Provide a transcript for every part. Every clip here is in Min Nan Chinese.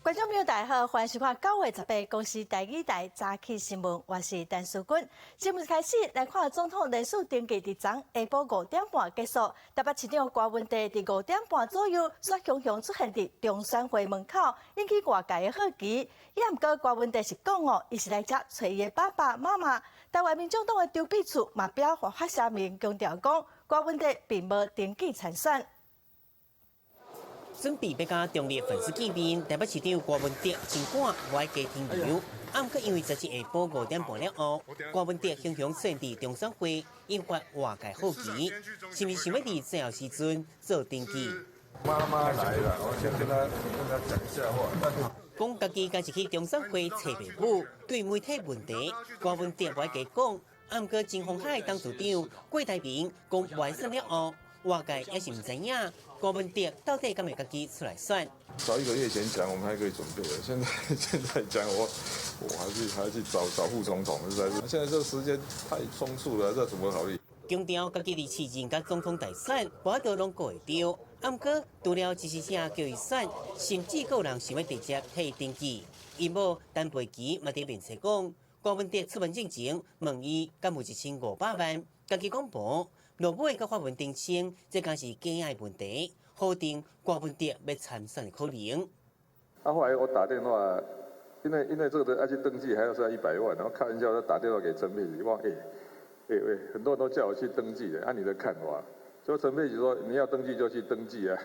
觀眾朋友大家好，歡迎收看9月18公視台語台早起新聞，我是陳淑君。節目開始來看總統連署登記佇昨下晡5點半結束，台北市長柯文哲佇5點半左右，煞雄雄出現佇中選會門口，引起外界的好奇。也毋過柯文哲是講哦，伊是來遮揣伊的爸爸媽媽。台灣民眾黨的周碧處嘛表發聲明強調講，柯文哲並無登記參選。準備欲佮中壢粉絲見面，台北市長柯文哲真趕，無愛加停留。啊，毋過因為17下晡5點半了後，柯文哲雄雄出現佇中選會，引發外界好奇，是毋是想欲佇最後時陣做登記？媽媽來了，我先跟他講一下話。講家己敢是去中選會揣爸母，對媒體問題，柯文哲無愛加講。啊，毋過前鴻海董事長郭台銘講無愛選了後，外界也是毋知影柯文哲到底敢會家己出來選。早一個月前講，我們還可以準備。現在講，我還是去找找副總統，實在是現在這個時間太倉促了，這怎麼考慮？強調家己佇市政佮總統大選，無法度攏顧會著。啊，毋過除了支持者叫伊選，甚至閣有人想欲直接替伊登記。伊某陳佩琪嘛佇面冊講，柯文哲出門進前問伊敢有1500萬，家己講無。落尾閣發文澄清，這敢是假的問題，否定柯文哲欲參選的可能。啊，後來我打電話，因為這個要去登記，還要是要100萬，然後開玩笑，就打電話給陳佩琪，話欸欸喂，很多人都叫我去登記的，按你的看法，所以陳佩琪說你要登記就去登記啊。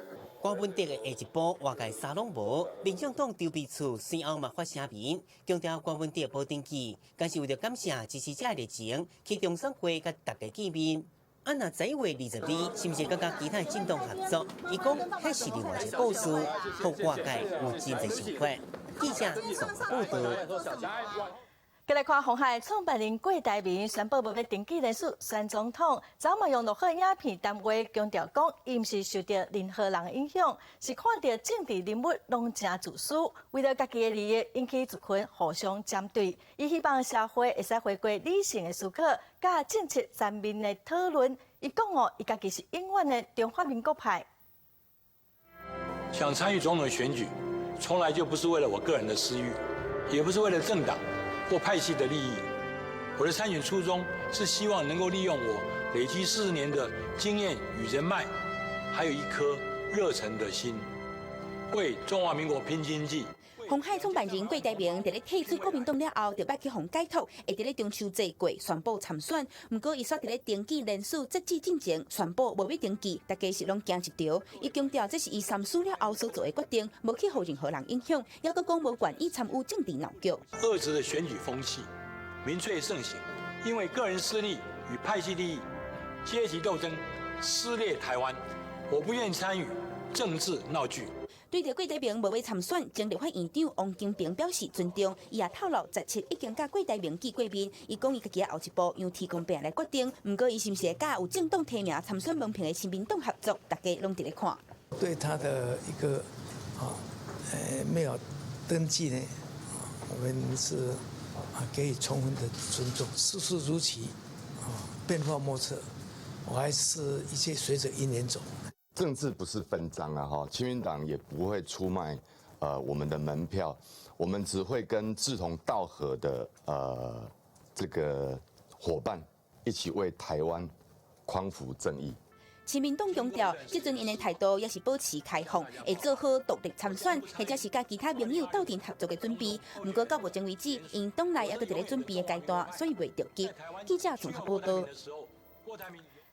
柯文哲的下一步，外界啥攏無，民眾黨周碧處隨後嘛發聲明，強調柯文哲無登記，敢是為著感謝支持者的熱情，去中選會佮大家見面。啊，若11月22，是毋是閣佮其他政黨合作？伊講，彼是另外一個故事，予外界有真濟想法。記者綜合報導。繼來看鴻海創辦人郭台銘宣布無欲登記連署選總統，昨嘛用錄好影片談話強調講，伊毋是受著任何人影響，是看著政治人物攏誠自私，為著家己的利益引起族群互相針對。伊希望社會會使回歸理性的思考，佮政策全面的討論。伊講哦，伊家己是永遠的中華民國派。想參與總統選舉，從來就不是為了我個人的私欲，也不是為了政黨或派系的利益。我的參選初衷是希望能夠利用我累積40年的經驗與人脈，還有一顆熱誠的心，為中華民國拼經濟。鴻海創辦人郭台銘佇咧退出國民黨了後，就欲去予解託，會佇咧中秋節過宣布參選。毋過，伊煞佇咧登記連署截止進前宣布無欲登記，大家是攏驚一趒。伊強調這是伊三思了後所做的決定，無去予任何人影響，猶閣講無願意參與政治鬧劇。惡質的選舉風氣，民粹盛行，因為個人私利與派系利益、階級鬥爭撕裂台灣。我不願參與政治鬧劇。對著郭台銘無欲參選，前立法院長王金平表示尊重，伊也透露17已經佮郭台銘見過面。伊講伊家己後一步由提供病來決定，毋過伊是毋是會佮有政黨提名參選門票的親民黨合作，大家攏佇咧看。對他的一個啊，沒有登記呢，我們是啊給予充分的尊重。世事如棋啊，變化莫測，我還是一切隨著因緣走。政治不是分贓啊，哈，親民黨也不會出賣，我們的門票，我們只會跟志同道合的，這個夥伴一起為台灣匡扶正義。親民黨強調，這陣𪜶的態度也是保持開放，會做好獨立參選，或者是佮其他盟友鬥陣合作的準備。毋過到目前為止，𪜶黨內猶閣佇咧準備的階段，所以袂著急。記者綜合報導。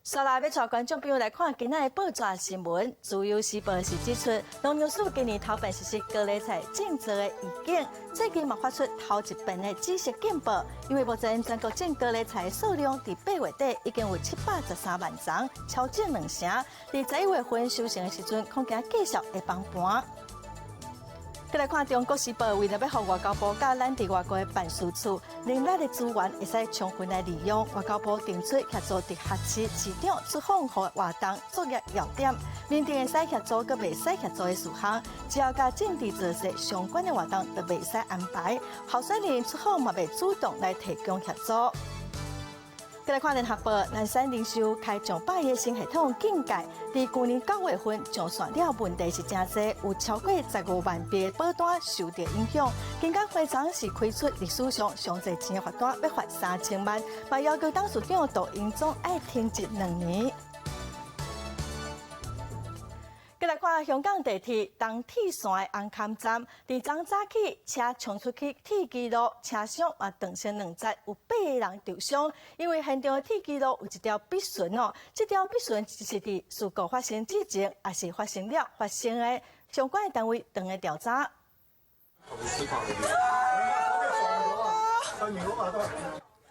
煞來欲帶觀眾朋友來看今仔的報紙新聞。自由時報是指出，農糧署今年頭擺實施高麗菜種植的預警，最近嘛發出頭一份的紫色警報，因為目前全國種高麗菜的數量佇8月底已經有713萬叢，超種兩成。佇11月份收成的時陣，恐驚繼續會崩盤。閣來看《中國時報》，為著欲予外交部佮咱佇外國的辦事處人力的資源會使充分來利用，外交部定出協助直轄市市長出訪活動作業要點，明定會使協助佮袂使協助的事項，只要佮政治造勢相關的活動就袂使安排。候選人出訪嘛袂主動來提供協助。來看聯合報，南山零售開上百億新系統境界，佇舊年9月份上線了，問題是誠濟，有超過15萬筆保單受著影響。金管會昨是開出歷史上上濟錢的罰單，欲罰3000萬，嘛要求董事長杜英宗愛停職2年。閣來看香港地鐵東鐵線的紅磡站，佇昨早起車衝出去鐵支路，車廂嘛斷成兩截，有八個人受傷。因為現場的鐵支路有一條筆順哦，這條筆順是佇事故發生之前，抑是發生了發生的，相關的單位正咧調查。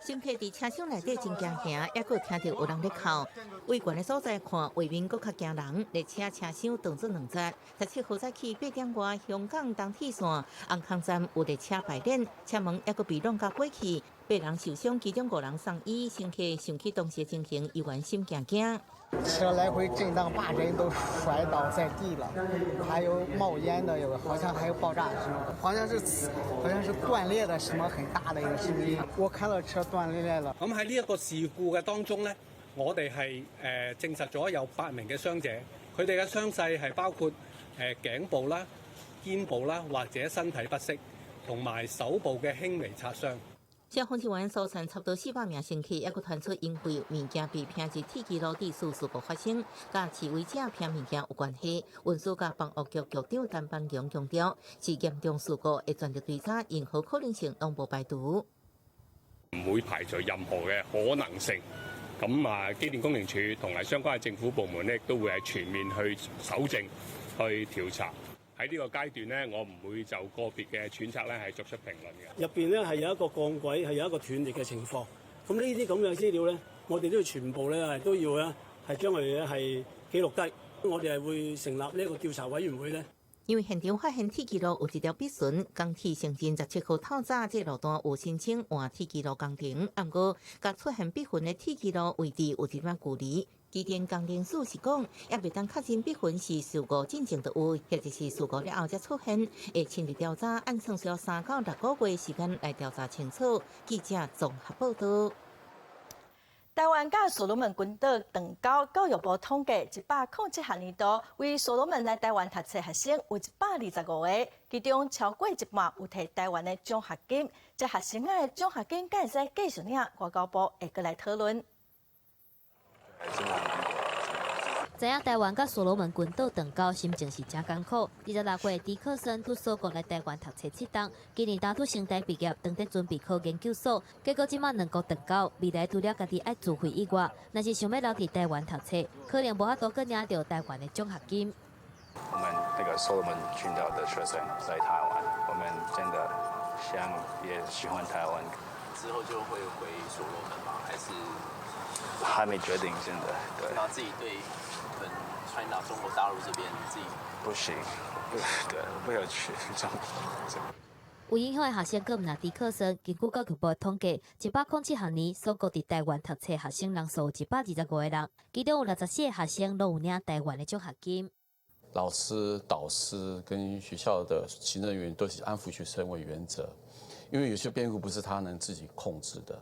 乘客佇車廂內底真驚嚇，猶閣聽著有人咧哭。位懸的所在看，畫面閣較驚人。列車車廂斷做兩截。17號早起8點外，香港東鐵線紅磡站有列車排鏈，車門猶閣被弄甲過去，八人受傷，其中五人送醫。乘客想起當時情形，猶原心驚驚。車來回震盪，把人都摔倒在地了，還有冒煙的，有好像還有爆炸聲，好像是斷裂的什麼很大的一個聲音。我看到車斷裂了。咁喺呢一個事故嘅當中呢，我哋係證實咗有8名嘅傷者，佢哋嘅傷勢係包括頸部啦、肩部啦或者身體不適，同埋手部嘅輕微擦傷。消防人員疏散差不多400名乘客，猶閣傳出因為物件被拚入鐵支路致使事故發生，佮示威者拚物件有關係。運輸佮房屋局局長陳帆強強調，是嚴重事故，會全力追查，任何可能性攏無排除。唔會排除任何嘅可能性。咁啊，機電工程署同埋相關嘅政府部門咧，都會係全面去搜證、去調查。喺呢個階段咧，我唔會就個別嘅揣測咧係作出評論嘅。入邊咧係有一個鋼軌，係有一個斷裂嘅情況。咁呢啲咁嘅資料咧，我哋都要全部咧係都要咧係將佢咧係記錄低。我哋係會成立呢一個調查委員會咧。因為現場發現鐵支路有一條筆順，港鐵城鎮17號透早這路段有申請換鐵支路工程，毋過佮出現筆痕的鐵支路位置有一點距離。機電工程署是講，猶未當確認筆痕是事故進前就有，或者是事故了後才出現，會親自調查，按算需要3到6個月時間來調查清楚。記者綜合報道。台灣佮所羅門群島斷交，教育部統計，107學年度為所羅門來台灣讀冊學生有125個，其中超過一半有提台灣的獎學金。這學生仔的獎學金敢會使繼續領？外交部會閣來討論。知影台灣佮所羅門群島斷交，心情是誠艱苦。26歲迪克森拄鎖國來台灣讀冊7冬，今年當初成大畢業，當佇準備考研究所，結果這馬兩國斷交，未來除了家己愛自費以外，若是想欲留佇台灣讀冊，可能無法度閣領著台灣的獎學金。我們那個所羅門群島的學生在台灣，我們真的想也喜歡台灣。之後就會回所羅門嗎？還是？還沒決定，現在對。那自己對跟 China 中國大陸這邊自己不行，對，不要去中國。有影響的學生，閣毋但迪克森。根據教育部統計，107學年鎖國佇台灣讀冊學生人數有125個人，其中有64個學生攏有領台灣的獎學金。老師、導師跟學校的行政人員都是安撫學生為原則，因為有些變故不是他能自己控制的。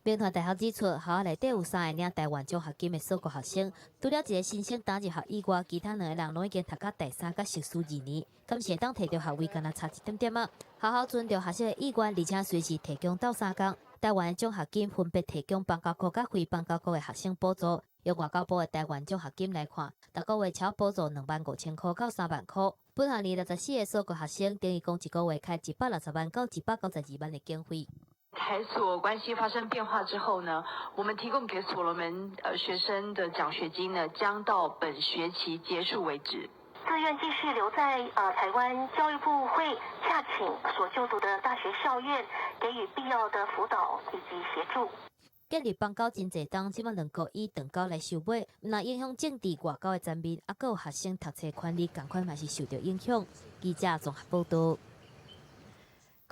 銘傳大學指出，學校內底有三个領台灣獎學金的鎖國學生，除了一个申請打入學以外，其他兩个人攏已經讀到大三佮碩士2年，敢是會當提著學位，敢若差一點點仔。學校尊重學生的意願，而且隨時提供鬥相共。台灣的獎學金分別提供邦交國佮非邦交國的學生補助。用外交部的台灣獎學金來看，逐個月超補助25,000箍到30,000箍。本學年64個鎖國學生，等於講一個月開160萬到192萬的經費。台所關係發生變化之後呢，我們提供給所羅門學生的獎學金呢，將到本學期結束為止。自願繼續留在台灣，教育部會洽請所就讀的大學校院，給予必要的輔導以及協助。建立邦交真濟冬，這馬兩國以斷交來收尾，毋但影響政治外交的層面，猶閣有學生讀冊權利仝款嘛是受著影響。記者綜合報道。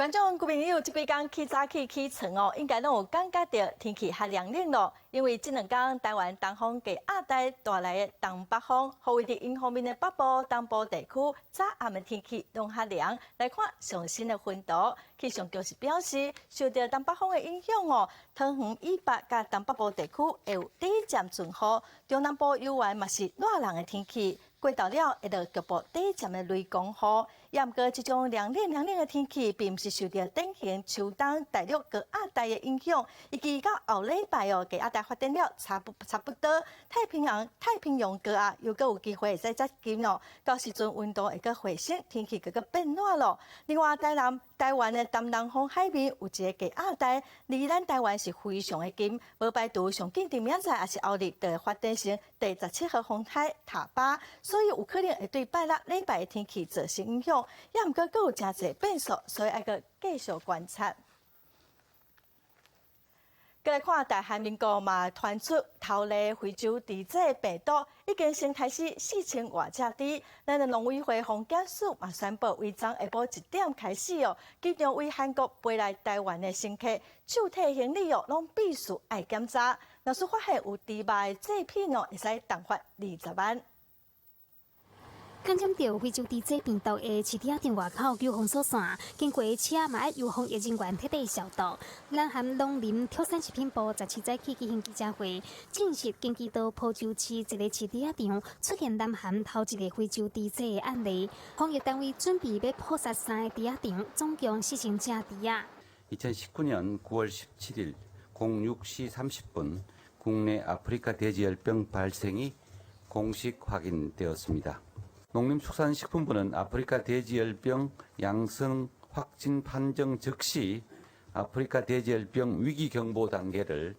觀眾朋友，這幾工起早起起床哦，應該攏有感覺著天氣較涼冷囉。因為這兩工台灣東方低壓帶帶來的東北風，予位佇迎風面的北部、東部地區早暗的天氣攏較涼。來看上新的溫度，氣象局是表示，受著東北風的影響哦，桃園以北佮東北部地區會有短暫陣雨，中南部猶原嘛是熱人的天氣。過晝了會落局部短暫的雷公雨，也毋過這種涼冷涼冷的天氣，並毋是受著典型秋冬大陸高壓帶的影響，預計到後禮拜哦，低壓帶發展了差不多，太平洋高壓又閣有機會會使接近哦，到時陣溫度會閣回升，天氣閣閣變熱囉。另外，台灣的東南方海面有一個低壓帶，離咱台灣是非常的近，無排除上緊佇明仔載抑是後日就會發展成第17號風台塔巴，所以有可能會對拜六禮拜的天氣造成影響，也毋過閣有誠濟變數，所以愛閣繼續觀察。閣來看大韓民國嘛，傳出頭例非洲豬瘟病毒已經先殺死4000外隻豬。咱的農委會防檢署嘛宣布，為昨下晡1點開始哦，機場對韓國飛來台灣的乘客，手提行李哦，攏必須愛檢查。若是發現有豬肉的製品哦，會使重罰20萬。感染著非洲豬瘟病毒的飼豬仔場外口有封鎖線，經過的車嘛愛由防疫人員徹底消毒。南韓農林畜產食品部17早起舉行記者會，證實京畿道坡州市一個飼豬仔場出現南韓頭一个非洲豬瘟的案例，防疫單位準備欲撲殺三个豬仔場，總共4000隻豬仔。 2019년 9월 17일 06시 30분 국내 아프리카 돼지열병 발생이 공식 확인되었습니다. 농림축산식품부는 아프리카 돼지열병 양성 확진 판정 즉시 아프리카 돼지열병 위기경보 단계를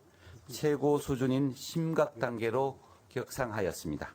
최고 수준인 심각 단계로 격상하였습니다.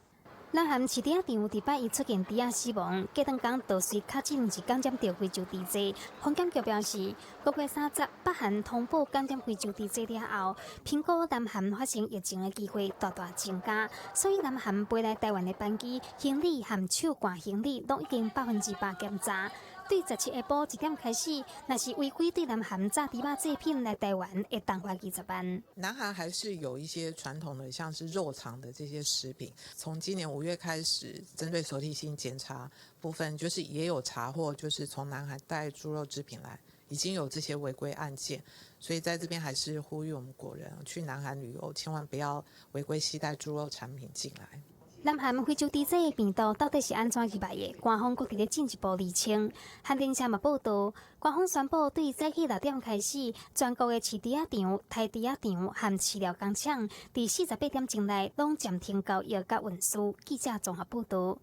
南韓飼豬仔場佇拜一出現豬仔死亡，隔兩工就隨確診是感染著非洲豬瘟。防檢局表示，5月30北韓通報感染非洲豬瘟了後，評估南韓發生疫情的機會大大增加，所以南韓飛來台灣的班機行李和手攜行李攏已經100%檢查。對17下晡1點開始，若是違規對南韓炸豬肉製品來台灣，會重罰20萬。南韓還是有一些傳統的，像是肉腸的這些食品。從今年5月開始，針對手提性檢查部分，就是也有查獲，就是從南韓帶豬肉製品來，已經有這些違規案件。所以在這邊還是呼籲我們國人去南韓旅遊，千萬不要違規攜帶豬肉產品進來。南韓非洲豬瘟病毒到底是按怎入來的？官方閣佇咧進一步釐清。韓聯社嘛報導，官方宣布對早起6點開始，全國的飼豬仔場、刣豬仔場和飼料工廠，佇48點鐘內攏暫停交易佮運輸。記者綜合報導。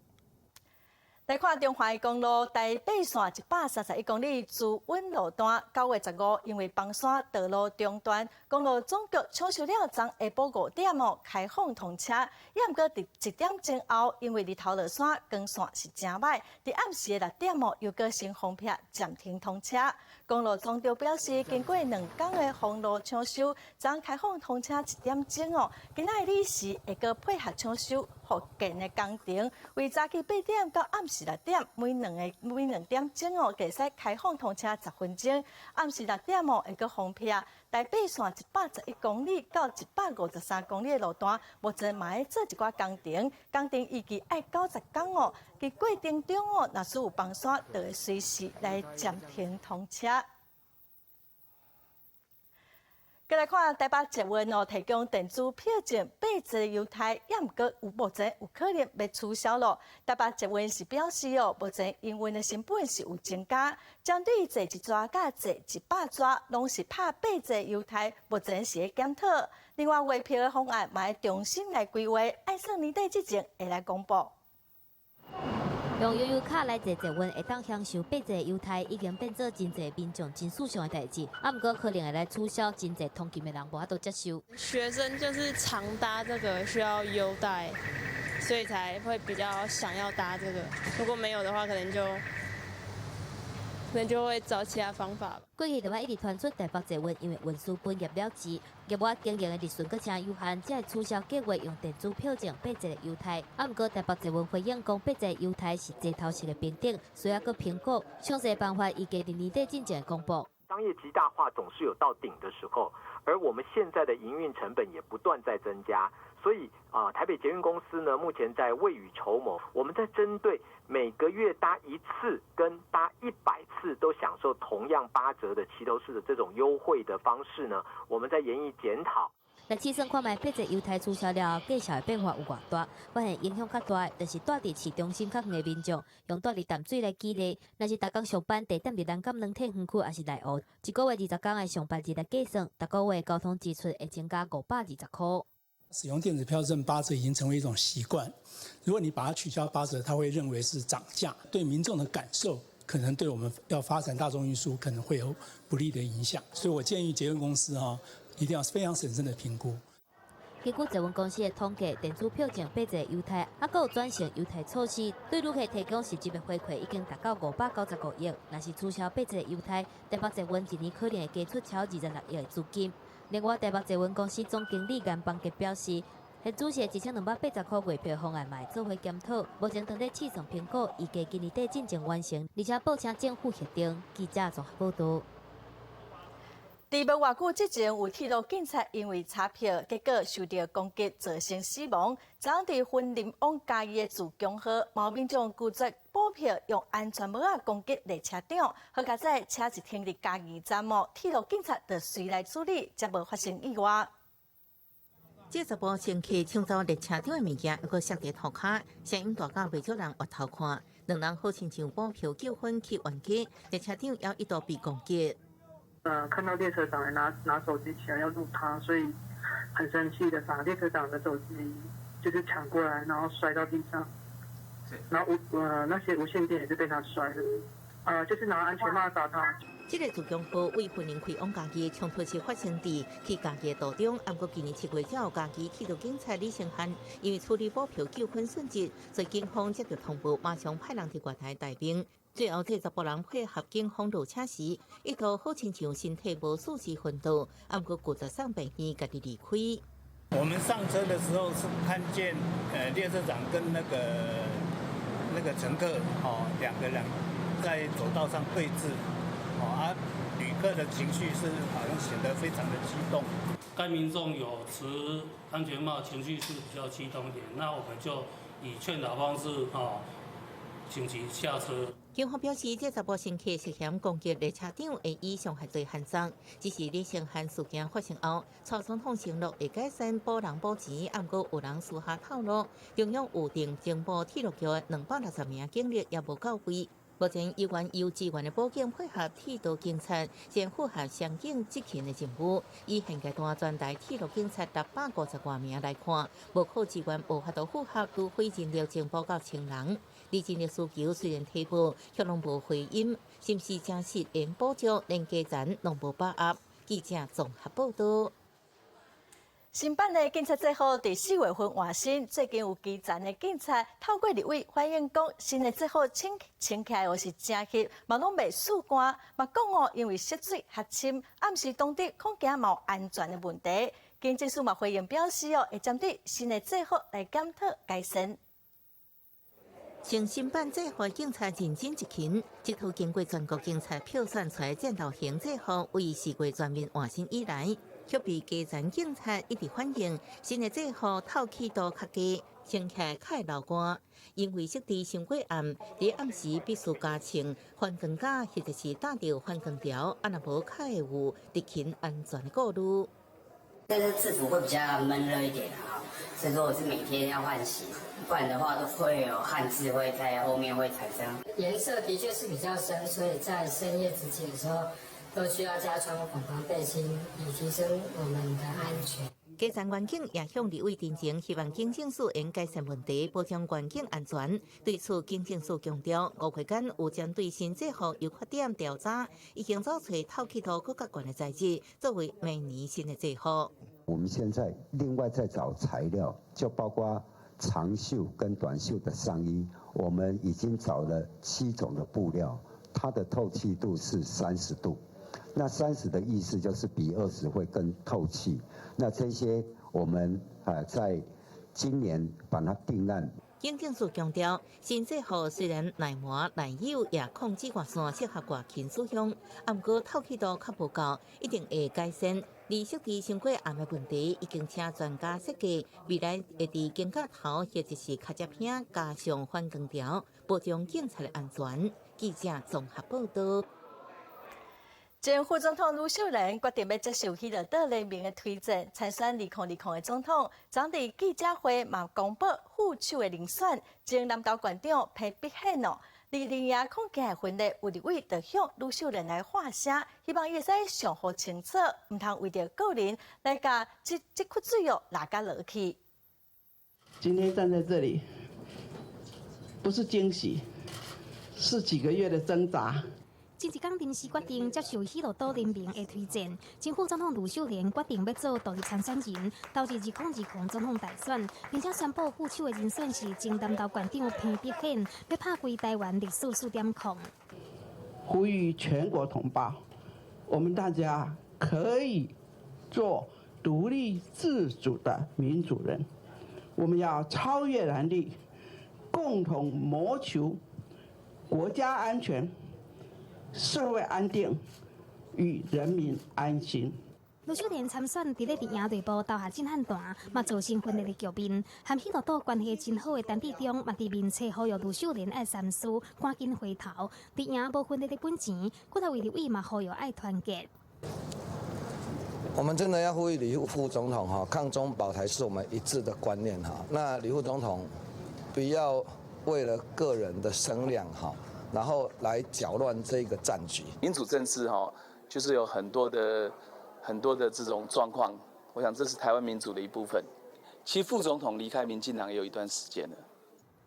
來看中華公路台八線131公里慈穩路段，9月15，因為崩山道路中斷，公路總局搶修了，昨下晡5點哦開放通車。也毋過佇1點鐘後，因為日頭落山，光線是誠䆀，佇暗時的6點哦，又閣先封閉暫停通車。公路總局表示，經過2工的封路搶修，昨開放通車1點鐘哦，今仔日時會閣配合搶修復建的工程，為早起8點到暗時6點，每兩點鐘哦，會使開放通車10分鐘。暗時6點哦，會閣封閉台八線111公里到153公里的路段，目前嘛咧做一寡工程，工程預計愛90工哦。佇過程中哦，若是有崩山，就會隨時來暫停通車。閣來看台北捷運哦，提供電子票證八折優待，也毋過有目前有可能欲取消囉。台北捷運是表示哦，目前營運的成本是有增加，針對坐一逝佮坐100逝，攏是拍8折優待，目前是咧檢討。另外，月票的方案嘛會重新來規劃，愛算年底之前會來公布。用悠遊卡來坐捷運，會當享受8折優待，已經變做真濟民眾真時尚的代誌。啊，毋過可能會來取消，真濟通勤的人無法度接受。學生就是常搭這個需要優待，所以才會比較想要搭這個。如果沒有的話，可能就能就會找其他方法。過去就捌一直傳出台北捷運因為運輸本業了結，業外經營的利潤閣誠有限，才會取消計劃用電子票證八折的優待。啊，毋過台北捷運回應講，八折優待是齊頭式的評定，需要閣評估詳細辦法，預計佇年底進前公布。商業極大化總是有到頂的時候，而我們現在的營運成本也不斷在增加，所以啊，台北捷運公司呢，目前在未雨綢繆，我們在針對每個月搭一次跟搭100次都享受同樣8折的齊頭式的這種優惠的方式呢，我們在研議檢討。來試算看覓八折優待取消了後，價錢的變化有偌大？發現影響較大的，就是住佇市中心較遠的民眾，用住佇淡水來舉例，若是逐工上班地點佇南港軟體園區，抑是內湖，一個月20工的上班日來計算，逐個月交通支出會增加520塊。使用電子票證八折已經成為一種習慣，如果你把它取消八折，他會認為是漲價，對民眾的感受可能對我們要發展大眾運輸可能會有不利的影響，所以我建議捷運公司哈，一定要非常審慎的評估。根據捷運公司的統計，電子票證八折優待，還閣有轉乘優待措施，對旅客提供實質的回饋已經達到595億。若是取消八折優待，台北捷運一年可能會加出超26億的資金。另外，台北捷運公司總經理顏邦傑表示，現主席1280塊月票方案嘛會做伙檢討，目前正咧試算評估，預計今年底進前完成，而且報請政府核定。記者綜合報導。佇無偌久之前，有鐵路警察因為查票，結果受著攻擊，造成死亡。昨昏佇雲林往嘉義的自強號，有民眾拒絕補票，用安全帽仔攻擊列車長。好佳哉車一停佇嘉義站哦，鐵路警察就隨來處理，才無發生意外。這查埔乘客搶走列車長的物件，閣摔佇塗跤，聲音大甲袂少人回頭看。兩人好親像補票糾紛去冤家，列車長也一度被攻擊。看到列車長拿手機起來要錄他，所以很生氣的把列車長的手機就是搶過來，然後摔到地上。然後那些無線電也是被他摔的，就是拿安全帽打他。這个自強號為雲林開往嘉義，衝突是發生佇去嘉義途中。毋過今年7月之後，嘉義鐵路警察李成漢因為處理補票糾紛殉職，所以警方接到通報，馬上派人佇月台待命。最後，這查埔人配合警方落車時，一度好親像身體無事時昏倒，毋過拒絕送病院，家己離開。我們上車的時候是看見，列車長跟那個乘客，哦，兩個人在走道上對峙，哦，啊，旅客的情緒是好像顯得非常的激動。該民眾有持安全帽，情緒是比較激動一點，那我們就以勸導方式，哦，請其下車。警方表示，這查埔乘客涉嫌攻擊列車長，會以傷害罪函送。只是李成漢事件發生後，蔡總統承諾會改善補人補錢，毋過有人私下透露，中央預定增補鐵路局260名警力也無到位。目前猶原由支援的輔警配合鐵道警察，先符合雙警執勤的任務。以現階段全台鐵路警察650多名來看，無靠支援無法度符合，除非人力增補到1000人。李人力需求雖然提報，卻攏無回音，是毋是真實會補足，連基層攏無把握。記者綜合報導。新版的警察制服佇4月份換新，最近有基層的警察透過立委反映講，新的制服穿穿起來是誠翕，嘛攏袂刺汗，嘛講哦，因為色水較深，暗時當地恐驚有安全的問題。警政署嘛回應表示哦，會針對新的制服來檢討改善。穿新版制服警察認真執勤，這套經過全國警察票選出來戰鬥型制服，為4月全面換新以來，卻被基層警察一直反映，新的制服透氣度較低，穿起來較會流汗。因為色調傷過暗，佇暗時必須加穿反光甲或者是罩著反光條，啊若無較會有執勤安全的顧慮。但是制服會比較悶熱一點啊，所以說我是每天要換洗，不然的話都會有汗漬會在後面會產生。顏色的確是比較深，所以在深夜執勤的時候都需要加穿反光背心，以提升我們的安全。基層員警也向立委陳情，希望警政署應改善問題，保障員警安全。對此，警政署強調，5月間有針對新制服優缺點調查，已經找出透氣度閣較懸的材質，作為明年新的制服。我們現在另外再找材料，就包括長袖跟短袖的上衣，我們已經找了7種的布料，它的透氣度是30度。那三十的意思就是比20會更透氣。那這些我們啊在今年把它定案。警政署強調，新制服雖然耐磨耐油，也抗紫外線，適合外勤使用，毋過透氣度較無夠，一定會改善。而設置傷過暗的問題，已經請專家設計，未來會佇肩胛頭或者是跤脊片加上反光條，保障警察的安全。記者綜合報道。前副總統呂秀蓮決定欲接受喜樂島聯盟的推薦，參選2020的總統。昨佇記者會嘛公布副手的人選，前南投縣長彭碧獻哦。佇林野控件的分裂，有立委就向呂秀蓮來發聲，希望伊會使上好清楚，毋通為著個人來共這窟水哦拉甲落去。今天站在這裡，不是驚喜，是幾個月的掙扎。前一工臨時決定接受喜樂島聯盟的推薦，前副總統呂秀蓮決定欲做獨立參選人，投入2020總統大選，並且宣布副手的人選是前南投縣長彭碧獻，欲拍開台灣歷史4.0。呼籲全國同胞，我們大家可以做獨立自主的民主人，我們要超越藍綠，共同謀求國家安全、社會安定與人民安心。呂秀蓮參選，佇咧佇營內部投下震撼彈，嘛造成分裂的局面。和喜樂島關係真好的陳致中，嘛佇面冊呼籲呂秀蓮愛三思，趕緊回頭。佇贏無分裂的本錢，幾若位立委嘛呼籲愛團結。我們真的要呼籲李副總統哈，抗中保台是我們一致的觀念哈。那李副總統不要為了個人的聲量哈，然後來攪亂這個戰局。民主政治哈，就是有很多的很多的這種狀況，我想這是台灣民主的一部分。其實副總統離開民進黨也有一段時間了。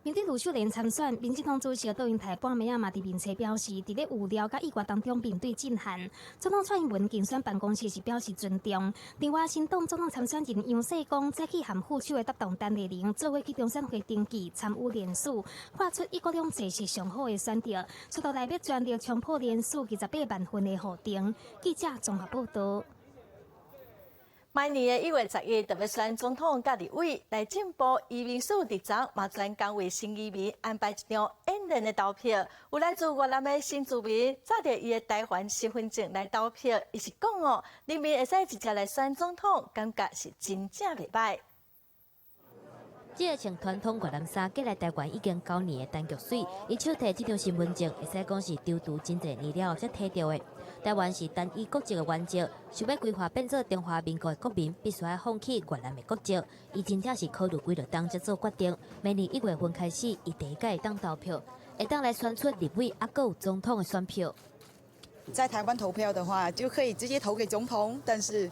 面對呂秀蓮參選，民進黨主席卓榮泰半暝仔嘛佇面冊表示，佇咧有料佮意外當中面對震撼。總統蔡英文競選辦公室是表示尊重。另外，新黨總統參選人楊世光早起和副手的搭檔陳麗玲做伙去中選會登記參與聯署，看出一國兩制是上好的選擇，出到來欲全力衝破聯署28萬份的予定。記者綜合報道。明年的1月11日，就欲選總統佮立委。內政部移民署佇昨嘛專工為新移民安排一場演練的投票。有來自越南的新住民，紮著伊的台灣身份證來投票。伊是講哦，人民會使直接來選總統，感覺是真正袂䆀。這个穿傳統越南衫過來台灣已經9年的陳菊水，伊手提這張身份證，會使講是踌躇真濟年了才提著的。台灣是單一國籍的原則，想欲歸化變做中華民國的國民，必須愛放棄越南的國籍。伊真正是考慮幾落冬才做決定。明年1月份開始，伊第一擺會當投票，會當來選出立委，猶閣有總統的選票。在台灣投票的話，就可以直接投給總統，但是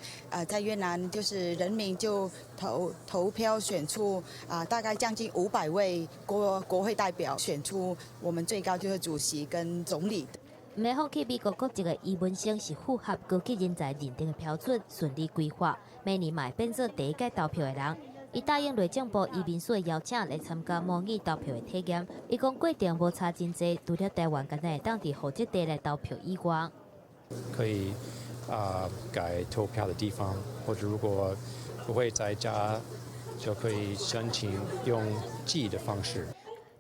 在越南就是人民就投票選出大概將近500位國會代表，選出我們最高就是主席跟總理。毋免放棄美國國籍的余文生是符合高級人才認定的標準，順利歸化，明年嘛會變做第一屆投票的人。伊答應內政部移民署的邀請來參加模擬投票的體驗。伊講過程無差真濟，除了台灣，敢若會當佇戶籍地來投票以外，可以改投票的地方，或者如果不會在家，就可以申請用寄的方式。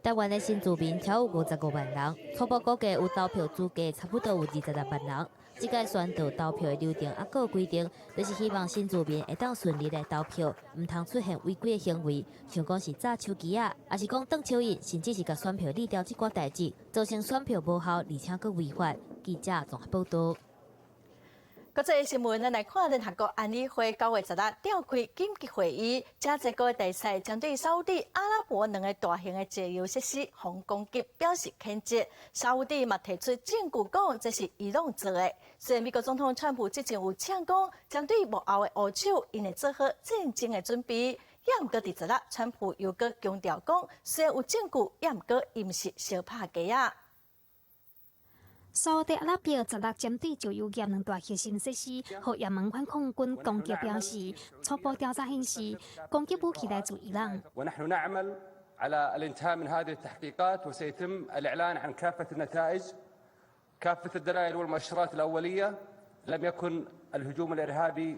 台灣的新住民超過55萬人，初步估計有投票資格差不多有26萬人。這屆宣導投票的流程猶閣有規定，就是希望新住民會當順利來投票，毋通出現違規的行為，像講是紮手機仔，抑是講斷手印，甚至是共選票撕掉這寡代誌，造成選票無效，而且閣違法。記者綜合報道。國際新聞，咱來看聯合國安理會9月10日召開緊急會議，誠濟國大使針對沙烏地阿拉伯兩個大型的石油設施予攻擊表示譴責。沙烏地嘛提出證據講這是伊朗做的。雖然美國總統川普之前有嗆講，針對幕後的烏手，𪜶會做好戰爭的準備。也毋過佇10日，川普又閣強調講，雖然有證據，也毋過伊毋是相拍雞仔。沙烏地阿拉伯十六針對石油業兩大核心設施，予也門反抗軍攻擊，表示初步調查顯示，攻擊武器來自伊朗。 ونحن نعمل على الانتهاء من هذه التحقيقات وسيتم الإعلان عن كافة النتائج كافة الدلائل والمؤشرات الأولية لم يكن الهجوم الإرهابي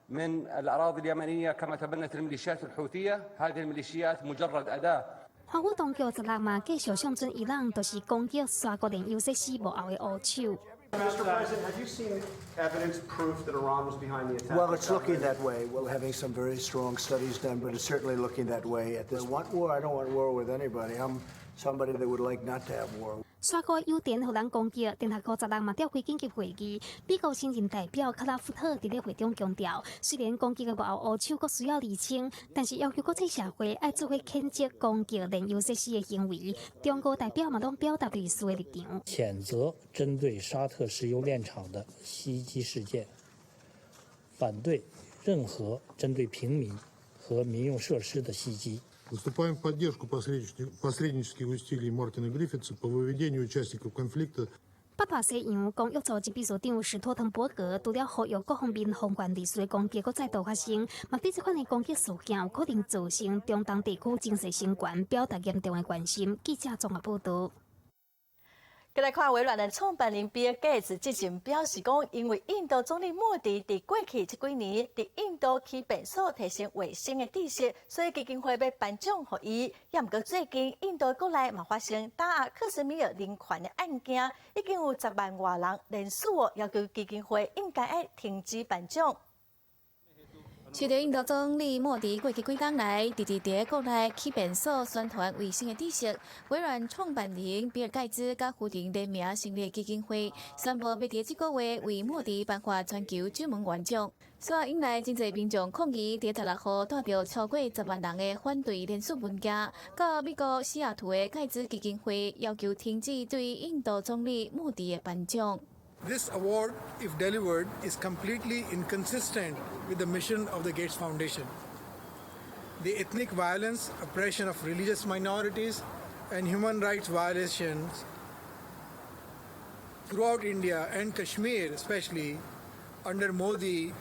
من الأراضي اليمنية كما تبنت الميليشيات الحوثية. هذه الميليشيات مجرد أداة. 华府當局十六嘛繼續向準伊朗，就是攻擊沙國煉油設施幕後的烏手。 Mr. President, have you seen evidence, proof that Iran was behind the attack? Well, it's looking that way. We're having some very strong studies done, but it's certainly looking that way at this. Want war? I don't want war with anybody. I'm somebody that would like not to have war. 沙國油田予人攻擊，聯合國十六嘛召開緊急會議。美國新任代表克拉夫特佇咧會中強調，雖然攻擊的幕後烏手閣需要釐清，但是要求國際社會愛做伙譴責攻擊煉油設施的行為。中國代表嘛攏表達類似的立場。譴責針對沙特石油煉廠的襲擊事件，反對任何針對平民和民用設施的襲擊。 Выступаем в поддержку посреднических усилий Мартина Гриффитса по выведению участников конфликта. 北大西洋公約組織秘書長史托滕伯格除了呼籲各方面防範類似的攻擊閣再度發生，嘛對這款的攻擊事件有可能造成中東地區情勢升懸，表達嚴重的關心。記者綜合報導。閣來看微軟的創辦人比爾蓋茨之前表示講，因為印度總理莫迪佇過去這幾年佇印度起便所提升衛生的知識，所以基金會欲頒獎予伊。也毋過最近印度國內嘛發生打壓克什米爾人權的案件，已經有10萬外人聯署哦，要求基金會應該愛停止頒獎。隨著印度總理莫迪過去幾冬來，直直佇國內起便所宣傳衛生的知識。微軟創辦人比爾蓋茨佮夫人聯名成立基金會，宣布欲佇這個月為莫迪頒發全球守門員獎。煞引來真濟民眾抗議，佇16號帶著超過10萬人的反對聯署文件，到美國西雅圖的蓋茨基金會，要求停止對印度總理莫迪的頒獎。 This award, if delivered, is completely inconsistent with the mission of the Gates Foundation. The ethnic violence, oppression of religious minorities, and human rights violations throughout India and Kashmir, especially under Modi.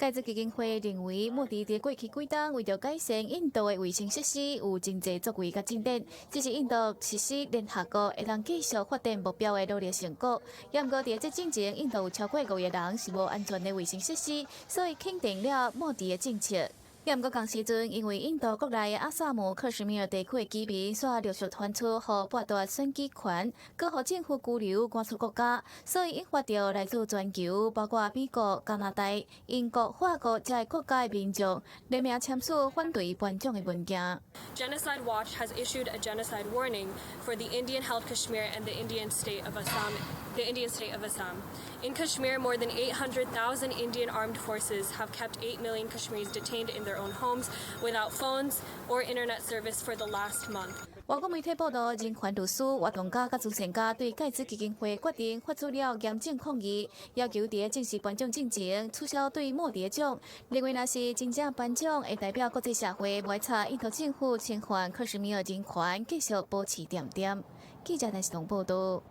蓋茨基金會認為，莫迪佇過去幾冬為著改善印度的衛生設施，有真濟作為佮進展，這是印度實施聯合國會當繼續發展目標的努力成果。也毋過佇這進前，印度有超過5億人是無安全的衛生設施，所以肯定了莫迪的政策。也毋過仝時陣，因為印度國內的阿薩姆、克什米爾地區的居民，煞陸續傳出予剝奪選舉權，閣予政府拘留趕出國家，所以引發著來自全球，包括美國、加拿大、英國、法國這個國家的民眾聯名簽署反對頒獎的文件。 Genocide Watch has issued a genocide warning for the Indian-held Kashmir and the Indian state of Assam. The Indian state of Assam. In Kashmir, more than 800,000 Indian armed forces have kept 8 million Kashmiris detained in their own homes without phones or internet service for the last month. 外國媒體報道，人權律師、活動家佮慈善家對蓋茨基金會決定發出了嚴正抗議，要求佇正式頒獎進前取消對莫迪的獎，認為若是真正頒獎，會代表國際社會無愛睬印度政府侵犯克什米爾人權，繼續保持恬恬。記者陳世彤報道。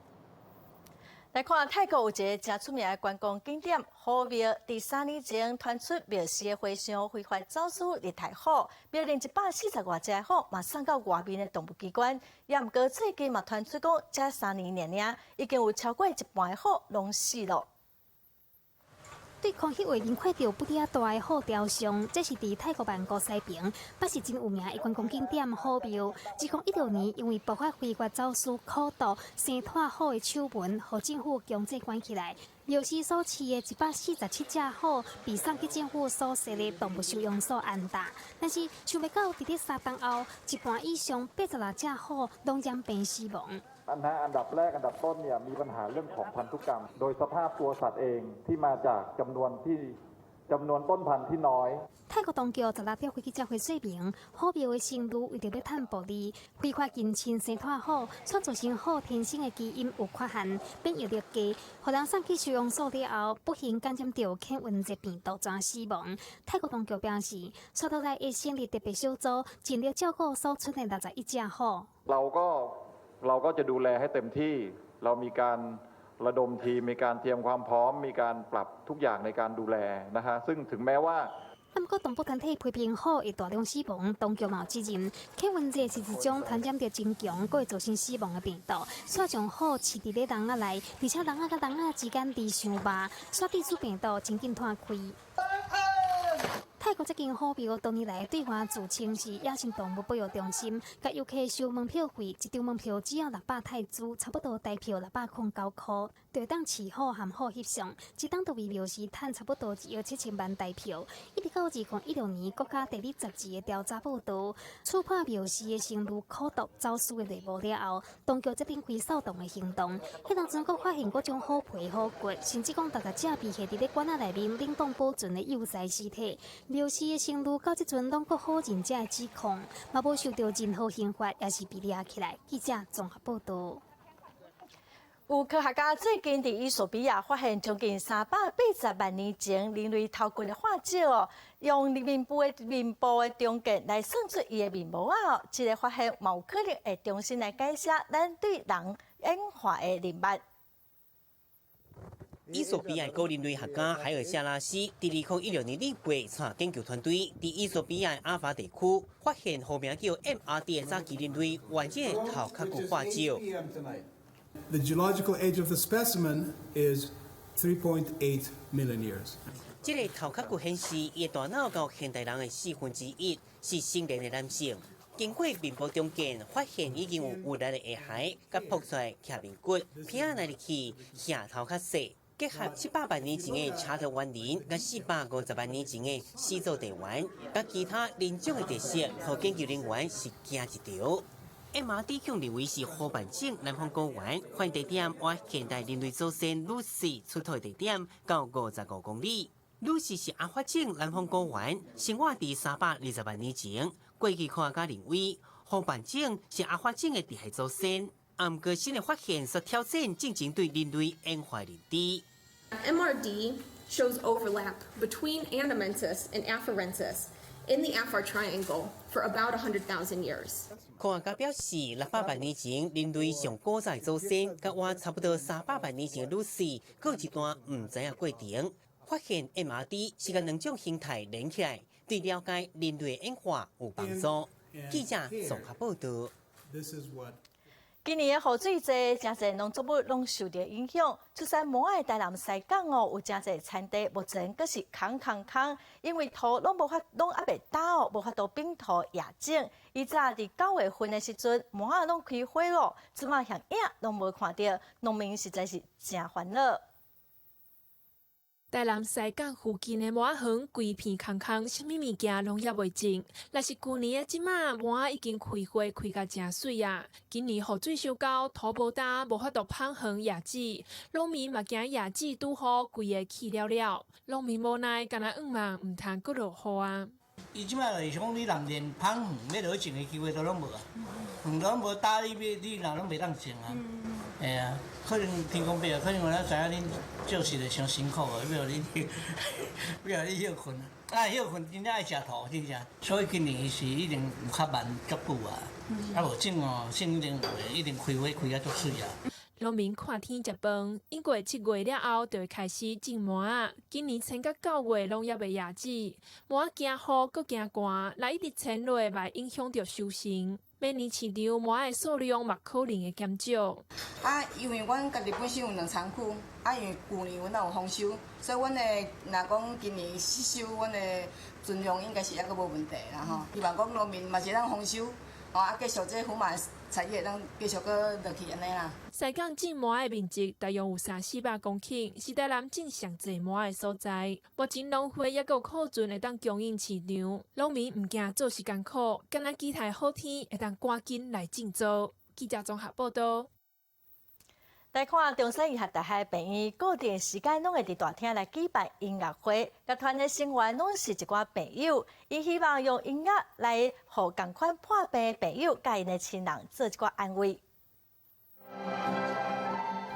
來看泰國有一个誠出名的觀光景點虎廟，佇3年前傳出廟寺的和尚非法走私熱帶虎，廟內140外隻虎嘛送到外面的動物機關，也毋過最近嘛傳出講，這三年爾爾已經有超過一半的虎攏死囉。對空翕畫面看著不滴仔大的虎雕像，這是佇泰國曼谷西爿，也是真有名的觀光景點虎廟。2016年，因為爆發非法走私苦毒生湠虎的醜聞，予政府強制關起來。廟寺所飼的147隻虎被送去政府所設的動物收容所安頓，但是想袂到佇咧3冬後，一半以上86隻虎攏染病死亡。 อันนะอันดับแรกอันดับต้นเนี่ยมีปัญหาเรื่องของพันธุกรรมโดยสภาพตัวสัตว์เองที่มาจากจำนวนที่จำนวนต้นพันธุ์ที่น้อย 泰國當局十六召開記者會說明，虎廟的僧侶為著欲趁暴利，非法近親生湠虎，創造成虎天生的基因有缺陷，免疫力低，予人送去收容所了後，不幸感染著犬瘟熱病毒，轉死亡。泰國當局表示，紲落來會成立特別小組，盡力照顧所賰的61隻虎。 เราก็จะดูแลให้เต็มที่เรามีการระดมทีมมีการเตรียมความพร้อมมีการปรับทุกอย่างในการดูแลนะฮะซึ่งถึงแม้ว่า不過動保團體批評虎會大量死亡，當局嘛有責任。客瘟熱是一種傳染力真強，閣會造成死亡的病毒。煞將虎飼佇咧籠仔內，而且籠仔佮籠仔之間離傷密，煞致使病毒真緊湠開。泰國這間虎廟多年來對外自稱是野生動物保育中心，共遊客收門票費，一張門票只要600泰銖，差不多台票609箍，就會當飼虎和虎翕相。這冬就為廟寺趁差不多1億7000萬台票。一直到2016年，國家地理雜誌的調查報導，刺破廟寺的生乳苦毒走私的內幕了後，當局決定開掃蕩的行動。彼當陣閣發現各種虎皮、虎骨，甚至講逐隻被下佇咧罐仔內面冷凍保存的幼崽屍體。廟寺的生乳到這陣攏閣否認這个指控，嘛無受著任何刑罰，也是被掠起來。記者綜合報導。有科學家最近佇衣索比亞發現將近380萬年前人類頭骨的化石哦，用面部的重建來算出伊的面模仔！這个發現嘛有可能會重新來改寫咱對人演化的認識。衣索比亞古人類學家海爾夏拉西，佇2016年2月，帶研究團隊佇衣索比亞阿法地區發現號名叫 MRD 的早期人類完整的頭殼骨化石。 The geological age of the specimen is 3.8 million years. 這个頭殼骨顯示，伊的大腦到現代人的1/4，是成年的男性。經過面部重建，發現已經有有力的下頦，佮膨出來徛面骨，鼻仔來入去，額頭較細。結合700萬年前的查特猿人，佮450萬年前的始祖地猿，佮其他人種的特色，予研究人員是驚一跳。MRD 共認為是虎斑種南方高原，發現地點倚現代人類祖先魯西出土的地點，到55公里。魯西是阿法種南方高原，生活佇320萬年前。過去科學家認為，虎斑種是阿法種的直系祖先。毋過新的發現，煞挑戰進前對人類演化認知。 MRD shows overlap between anamensis and afarensis in the Afar Triangle for about 100,000 years. 科學家表示，600萬年前人類上古早的祖先，佮倚差不多300萬年前的魯西，閣有一段毋知影過程。發現 MRD 是共兩種形態連起來，對了解人類演化有幫助。記者綜合報導。今年的雨水濟，誠濟農作物攏受著影響。出產麥仔的台南西港哦，有誠濟田地目前閣是空空空，因為土攏無法，攏猶未焦哦，無法度平土掖種。以早佇9月份的時陣，麥仔攏開花咯，這馬連影攏無看著，農民實在是誠煩惱。台南西港附近的麥仔園規片空空，啥物物件攏猶未種。若是舊年的這馬，麥仔已經開花開甲誠媠啊！今年雨水傷厚，土無焦，無法度芳園掖子，農民嘛驚掖子拄雨，規个去了了。農民無奈，干焦向望，毋通閣落雨啊！伊這馬就是講，你人連芳園欲落去種的機會都攏無啊，園攏無焦，你欲你若攏袂當種啊。會啊，可能天公伯啊，可能我知影恁做事會傷辛苦的，欲予恁，欲予恁歇睏啊，歇睏真正愛食土，真正。所以今年是一定有較慢足久啊，啊無種哦，種一定有的，一定開花開甲足媠啊。農民看天食飯，應過7月了後就會開始種麥仔。今年撐到9月攏猶未掖子，麥仔驚雨，閣驚寒，若一直撐落，嘛會影響著收成。明年市場麥仔的數量嘛可能會減少。啊，因為阮家己本身有兩倉庫，啊，因為舊年阮也有豐收，所以阮的若講今年失收，阮的存量應該是猶閣無問題啦吼。希望講農民嘛是當豐收，吼啊，繼續這胡麻產業當繼續閣落去按呢啦。西港種麥仔的面積大約有三四百公頃，是台南種上濟麥仔的所在。目前農會猶閣有庫存會當供應市場，農民毋驚做事艱苦，干焦期待好天會當趕緊來種作。記者綜合報導。來看中山醫學大學病院固定時間攏會佇大廳來舉辦音樂會，樂團的成員攏是一寡病友，𪜶希望用音樂來予仝款破病的病友佮𪜶的親人做一寡安慰。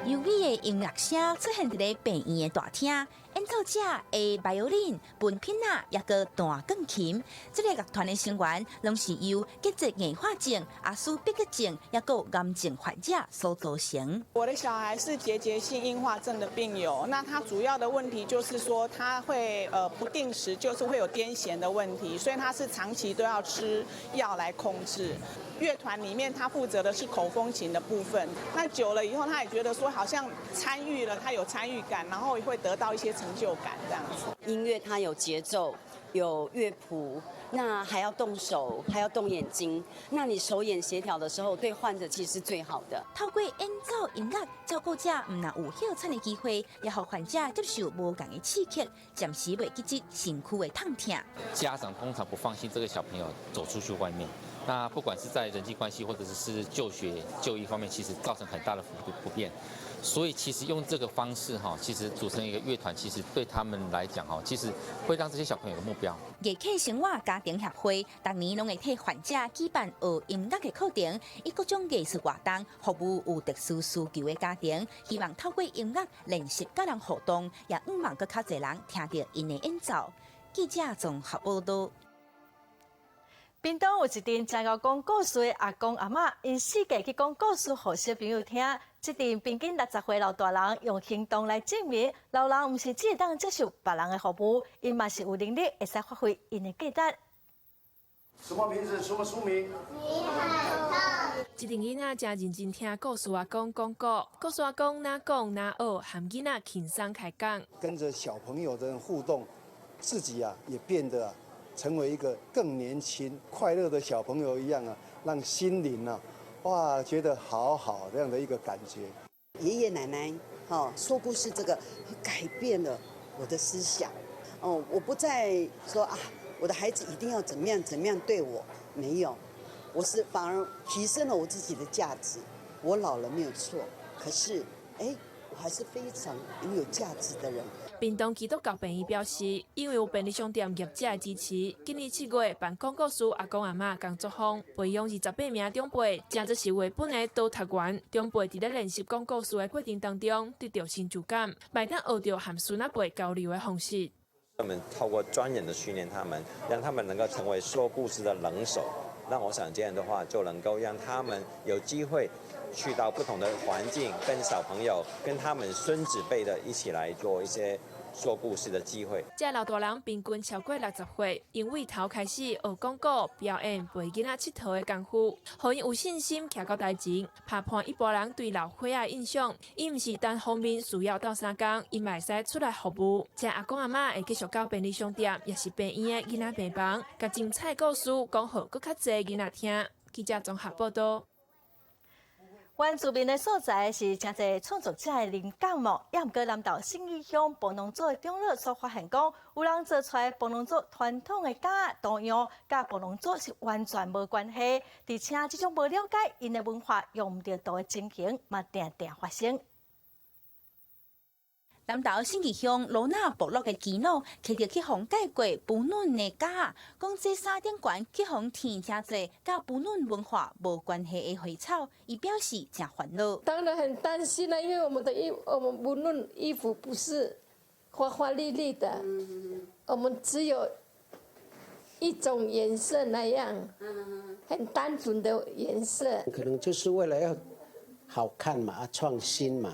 優美的音樂聲出現佇咧病院的大廳，演奏者的 violin、文品仔，抑閣彈鋼琴。這個樂團的成員，攏是由結節硬化症、阿斯伯格症，抑閣癌症患者所組成。我的小孩是結節性硬化症的病友，那他主要的問題就是說，他會不定時就是會有癲癇的問題，所以他是長期都要吃藥來控制。樂團裡面他負責的是口風琴的部分，那久了以後，他也覺得說好像參與了，他有參與感，然後會得到一些成就感，這樣子。音樂它有節奏，有樂譜，那還要動手，還要動眼睛。那你手眼協調的時候，對患者其實是最好的。透過演奏音樂，照顧者毋但有歇疳的機會，也予患者接受無仝的刺激，暫時袂記得身軀的痛疼。家長通常不放心這個小朋友走出去外面。那不管是在人際關係或者是就學就醫方面，其實造成很大的不便。所以其實用這個方式哈，其實組成一個樂團，其實對他們來講哈，其實會讓這些小朋友有個目標。藝客生活家庭協會逐年攏會替患者舉辦學音樂的課程，以各種藝術活動服務有特殊需求的家庭，希望透過音樂練習佮人互動，也向望閣較濟人聽著𪜶的演奏。記者綜合報道。屏東有一陣誠𠢕講故事的阿公阿嬤，𪜶四界去講故事予小朋友聽。這陣平均60歲老大人用行動來證明，老人毋是只會當接受別人的服務，𪜶嘛是有能力會使發揮𪜶的價值。什麼名字？什麼書名？你好。這陣囡仔誠認真聽故事阿公講故，故事阿公若講若學，和囡仔輕鬆開講。跟着小朋友的互動，自己啊也變得啊成為一個更年輕、快樂的小朋友一樣啊，讓心靈啊，哇，覺得好好這樣的一個感覺。爺爺奶奶，哈，說故事這個改變了我的思想。哦，我不再說啊，我的孩子一定要怎麼樣怎麼樣對我，沒有，我是反而提升了我自己的價值。我老了沒有錯，可是，哎，我還是非常擁有價值的人。屏東基督教病院表示，因為有便利商店業者的支持，今年7月辦講故事阿公阿嬤工作坊，培養28名長輩，成做是繪本的導讀員。長輩佇咧練習講故事的過程當中，得著成就感，嘛會當學著和孫仔輩交流的方式。我們透過專人的訓練，他們讓他們能夠成為說故事的能手。那我想這樣的話，就能夠讓他們有機會去到不同的環境，跟小朋友、跟他們孫子輩的一起來做一些說故事的機會。這老大人平均超過60歲，𪜶對頭開始學講古、表演、陪囡仔𨑨迌的功夫，予𪜶有信心徛到台前，拍破一般人對老歲仔的印象。𪜶毋是單方面需要鬥相共，𪜶嘛會使出來服務。這阿公阿嬤會繼續到便利商店，抑是病院的囡仔病房，共精彩故事講予閣較濟囡仔聽。記者綜合報道。原住民的所在是誠濟創作者的靈感哦，也毋過南投信義鄉布農族的長老所發現講，有人做出來布農族傳統的夾圖樣，佮布農族是完全無關係，而且這種無了解𪜶的文化用毋著圖的情形，嘛定定發生。南投信義鄉羅納部落的耆老，提著去予改過布農的夾，講這衫頂懸去予添誠濟佮布農文化無關係的花草，伊表示誠煩惱。當然很擔心啦，因為我們的衣，我們布農衣服不是花花綠綠的，我們只有一種顏色那樣，很單純的顏色。可能就是為了要好看嘛，創新嘛。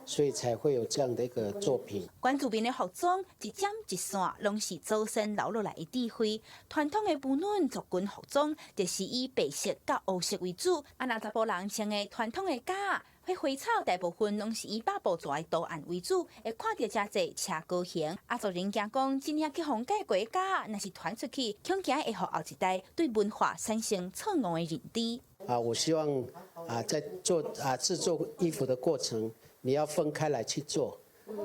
所以才會有這樣的一個作品。原住民的服裝一針一線，攏是祖先留落來的智慧。傳統的布農族群服裝，就是以白色佮烏色為主。啊，若查埔人穿的傳統的夾，彼花草大部分攏是以百步蛇的圖案為主，會看著誠濟車高型。啊，族人驚講，這領去予改過夾，若是傳出去，恐驚會予後一代對文化產生錯誤的認知。啊，我希望啊，在做啊製作衣服的過程，你要分開來去做。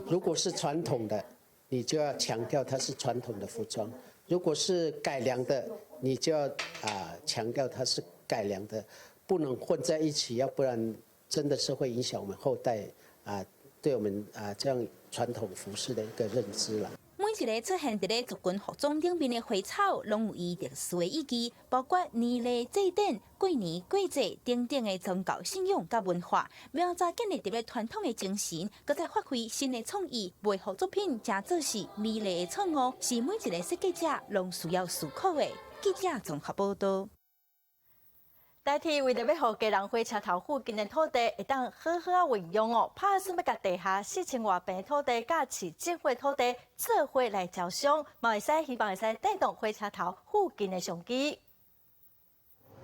如果是傳統的，你就要強調它是傳統的服裝；如果是改良的，你就要啊強調它是改良的，不能混在一起，要不然真的是會影響我們後代啊對我們啊這樣傳統服飾的一個認知啦。每一个出現佇咧族群服裝頂面的花草，攏有伊特殊的意義，包括年禮祭典、過年過節等等的宗教信仰佮文化。明早建立佇咧傳統的精神，閣再發揮新的創意，袂予作品成做是美麗的錯誤，是每一个設計者攏需要思考的。記者綜合報道。台鐵為著欲予基隆火車頭附近的土地會當好好仔運用哦，拍算欲共地下4000外坪土地佮市政府土地做伙來招商，嘛會使希望會使帶動火車頭附近的商機。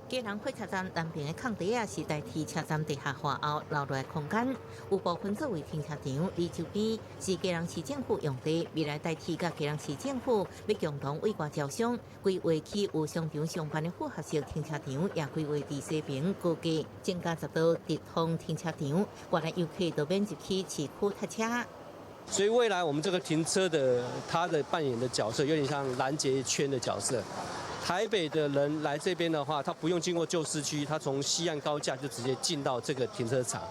基隆火車站南邊的空地仔，是台鐵車站地下化後留落來空間，有部分作為停車場。而周邊是基隆市政府用地，未來台鐵佮基隆市政府欲共同對外招商，規劃起有商場相伴的複合式停車場，也規劃佇西爿高架增加10座直通停車場，外來遊客都免入去市區塞車。所以未來我們這個停車的，它的扮演的角色有點像攔截圈的角色。台北的人來這邊的話，他不用經過舊市區，他從西岸高架就直接進到這個停車場。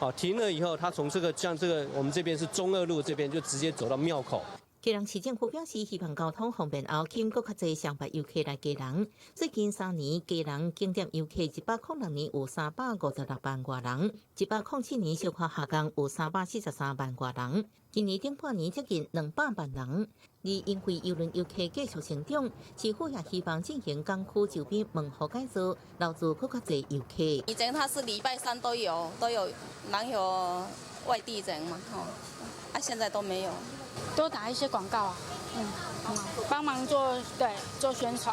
好，停了以後，他從這個像這個我們這邊是中二路這邊，就直接走到廟口。基隆市政府表示，希望交通方便後，吸引閣較濟商業遊客來基隆。最近3年，基隆景點遊客106年有356萬外人，107年小可下降有343萬外人。今年頂半年接近200萬人。而因為郵輪遊客繼續成長，市府也希望進行港區周邊門戶改造，留住閣較濟遊客。以前他是禮拜三都有，都有人有外地人嘛，吼，啊，現在都沒有。多打一些廣告啊，幫忙做對做宣傳。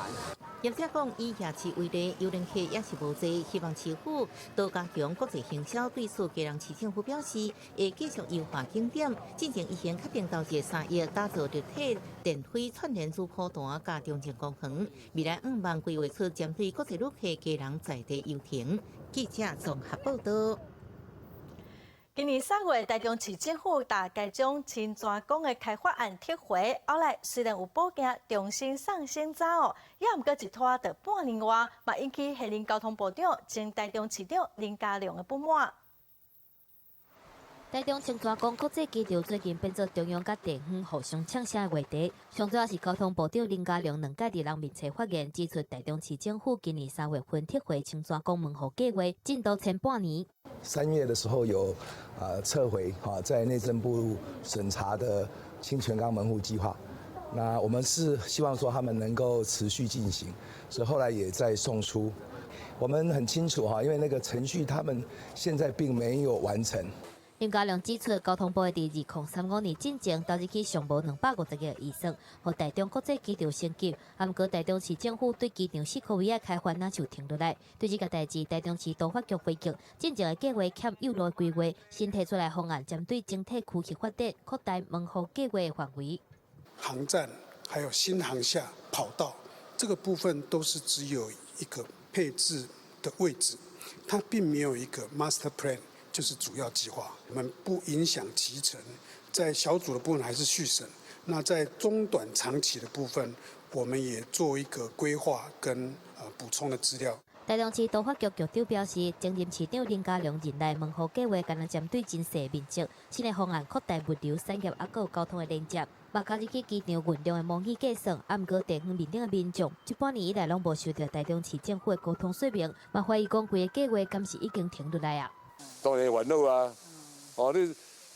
業者講，以夜市為例，郵輪客也是無濟，希望市府多加強國際行銷。對此，基隆市政府表示，會繼續優化景點，進前已經確定投資3億，打造立體電梯串聯主波段佮中正公園。未來向望規劃出針對國際旅客基隆在地遊程。記者綜合報道。今年3月，台中市政府大概將清泉崗的開發案撤回，後來雖然有補件重新送審查哦，也毋過一拖就半年外，嘛引起現任交通部長、前台中市長林佳龍的不滿。台中清泉崗國際機場最近變做中央佮地方互相嗆聲的話題。上主要是交通部長林佳龍兩屆佇人面前發言，指出台中市政府今年3月份撤回清泉崗門戶計劃，進度前半年。 3月的時候有撤回哈，在內政部審查的清泉崗門戶計劃，那我們是希望說他們能夠持續進行，所以後來也再送出。我們很清楚哈，因為那個程序他們現在並沒有完成。林佳龍指出，交通部佇2035年進前投入去上無250億預算，予台中國際機場升級。啊，毋過台中市政府對機場四箍位仔開發，若就停落來。對這個代誌，台中市都發局回應，進前的計劃欠幼路規劃，新提出來方案，針對整體區域發展，擴大門戶計劃的範圍。航站還有新航廈跑道這個部分，都是只有一個配置的位置，它並沒有一個 master plan。就是主要計劃，我們不影響期程，在小組的部分還是續審。那在中短長期的部分，我們也做一個規劃跟補充的資料。台中市都發局局長表示，前任市長林佳龍任內門戶計劃，干焦針對真細面積，新的方案擴大物流產業猶閣有交通的連接，嘛加入去機場運量的模擬計算。啊，毋過地方面頂的民眾，這半年以來攏無收到台中市政府的溝通說明，嘛懷疑講規个計劃敢是已經停落來啊？當然煩惱啊！哦，你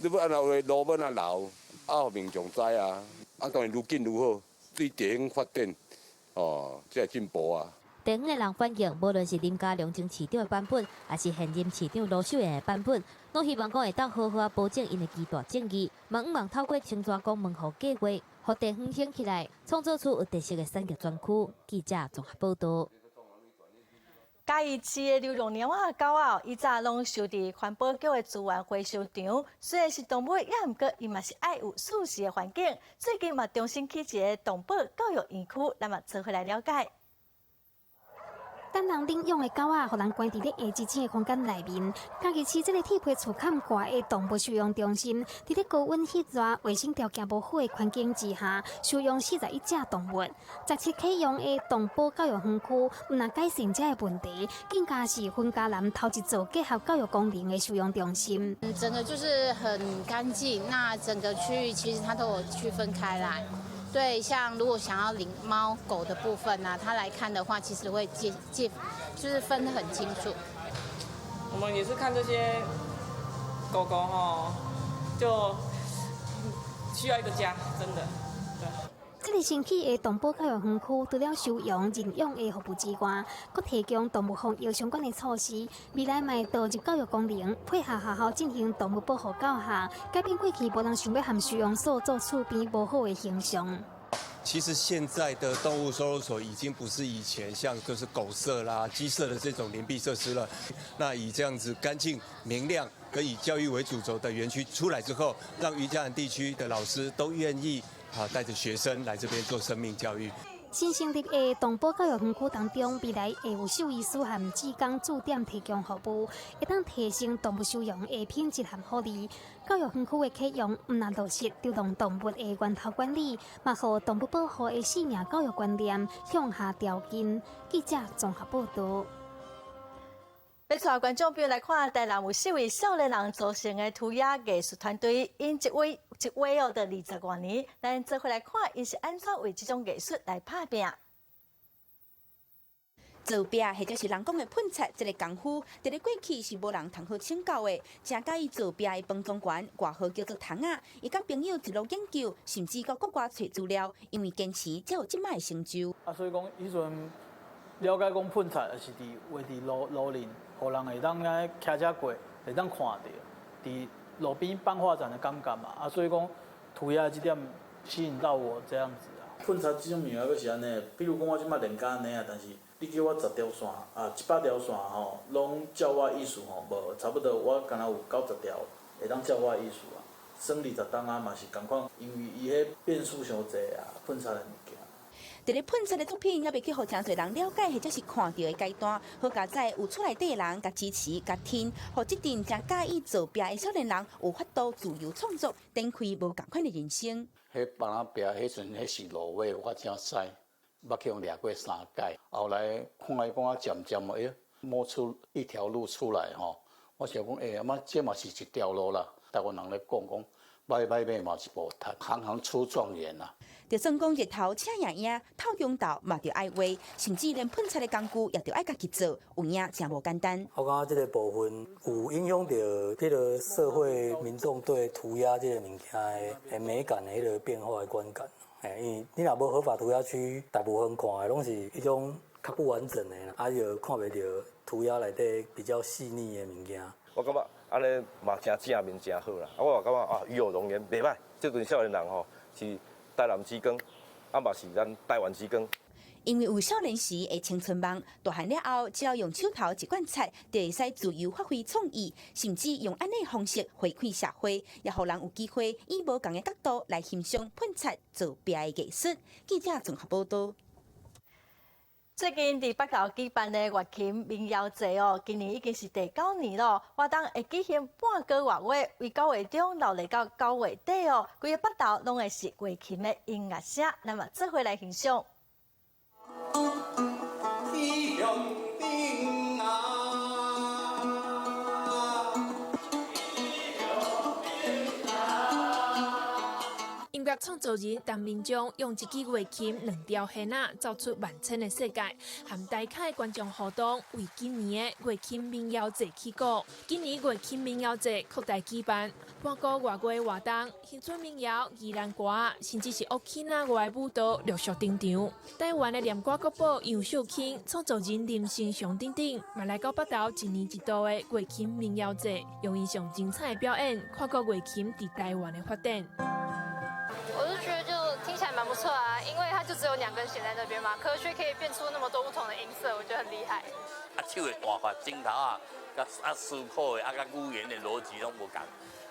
欲按怎話路欲按怎留，啊，予民眾知啊！啊，當然愈緊愈好，對地方發展，哦，才會進步啊。地方的人反映，無論是林佳龍前市長的版本，抑是現任市長盧秀燕的版本，攏希望講會當好好仔保證𪜶的期待正義，嘛向望透過清泉崗門戶計劃，予地方興起來，創造出有特色的產業專區。記者綜合報道。嘉義市的流浪貓仔狗仔，以前攏收佇環保局的資源回收場。雖然是動物，也毋過伊嘛是愛有舒適的環境。最近嘛重新起一个動保教育園區，咱嘛做伙來了解。等人領養的狗仔，予人關佇咧下擠擠的空間內面。嘉義市這个鐵皮厝崁蓋的動物收容中心，佇咧高溫濕熱、衛生條件無好的環境之下，收容41隻動物。17啟用的動保教育園區，毋但改善這个問題，更加是雲嘉南頭一座結合教育功能的收容中心。整個就是很乾淨，那整個區域其實它都有區分開來。對，像如果想要領貓狗的部分呢，他來看的話，其實會界界，就是分得很清楚。我們也是看這些狗狗吼，就需要一個家，真的。對。這个新起的動保教育園區，除了收容認養的服務之外，閣提供動物防疫相關的措施。未來嘛會導入教育功能，配合學校進行動物保護教學，改變過去無人想欲和收容所做厝邊無好的形象。其實現在的動物收容所已經不是以前像就是狗舍啦、雞舍的這種鄰避設施了。那以這樣子乾淨明亮跟以教育為主軸的園區出來之後，讓雲嘉南地區的老師都願意啊帶着學生來這邊做生命教育。新成立的動保教育園區當中，未來會有獸醫師和志工駐點提供服務，會當提升動物收容的品質和福利。教育園區的啟用，毋但落實流浪動物的源頭管理，嘛予動物保護的生命教育觀念向下調根。記者綜合報導。欲帶觀眾朋友來看，台南有四位少年人組成的塗鴉藝術團隊，𪜶一畫一畫哦，就20外年。咱做伙來看，𪜶是按怎為這種藝術來拍拚。做壁或者是人講的噴漆，這个功夫，佇咧過去是無人通好請教的。誠佮意做壁的彭宗權，外號叫做蟲仔，伊佮朋友一路研究，甚至到國外揣資料，因為堅持才有這擺的成就。啊，所以講彼陣了解講噴漆，就是佇畫佇路路面，予人會當按呢騎車過，會當看著，佇路邊版畫展的感覺嘛。啊，所以講塗鴉這點吸引到我這樣子啊。噴漆這種物件，閣是按呢，比如講我這擺練甲按呢啊，但是你叫我10條線啊，100條線吼，攏照我意思吼，無，差不多我敢若有90條會當照我意思啊。耍20冬啊，嘛是仝款，因為伊彼變數傷濟啊，噴漆的物件。佇咧噴漆的作品，猶未去予誠濟人了解，或者是看著的階段，好佳哉有厝內底的人共支持、共挺，予這陣誠佮意做壁的少年人有法度自由創作，展開無仝款的人生。彼蠓仔壁彼陣彼是蘆葦，我才知，捌去予掠過三擺。後來看伊講啊，漸漸哎，摸出一條路出來吼。我想講，欸，啊，這嘛是一條路啦。台灣人咧講講，買買買嘛是無趁，行行出狀元啦。就算講日頭赤炎炎，透中晝嘛著愛畫，甚至連噴漆的工具也著愛家己做，有影誠無簡單。我感覺這個部分有影響著彼个社會民眾對塗鴉這个物件的美感的彼个變化的觀感。嘿，因為你若無合法塗鴉區，大部分看的攏是彼種較不完整的，啊，就看袂著塗鴉內底比較細膩的物件。我感覺按呢嘛誠正面誠好啦。啊，我嘛感覺啊，與有榮焉，袂䆀。這陣少年人吼是台南之光，啊嘛是咱台灣之光。因為有少年時的青春夢，大漢了後，只要用手頭一罐漆，就會使自由發揮創意，甚至用按呢方式回饋社會，也予人有機會以無仝的角度來欣賞噴漆做壁的藝術。記者綜合報導。最近佇北投舉辦的月琴民謠節哦，今年已經是第九年咯。活動會舉行半個月，為9月中落來到9月底哦，規個北投攏會是月琴的音樂聲，咱嘛做伙來欣賞。天頂啊。音樂創作人陳明章用一支月琴、兩條弦仔，奏出萬千的世界，和台下觀眾互動，為今年的月琴民謠節起鼓。今年月琴民謠節擴大舉辦，半個月月活動，鄉村民謠、宜蘭歌，甚至是沃奇納外舞蹈陸續登場。台灣的念歌國寶楊秀卿、創作人林生祥等等，嘛來到北投一年一度的月琴民謠節，用𪜶上精彩的表演，看過月琴佇台灣的發展。我是覺得就聽起來蠻不錯啊，因為它就只有兩根弦在那邊嘛，可是卻可以變出那麼多不同的音色，我覺得很厲害。啊，手的大法、鏡頭啊，佮啊思考的啊，佮語言的邏輯攏無仝，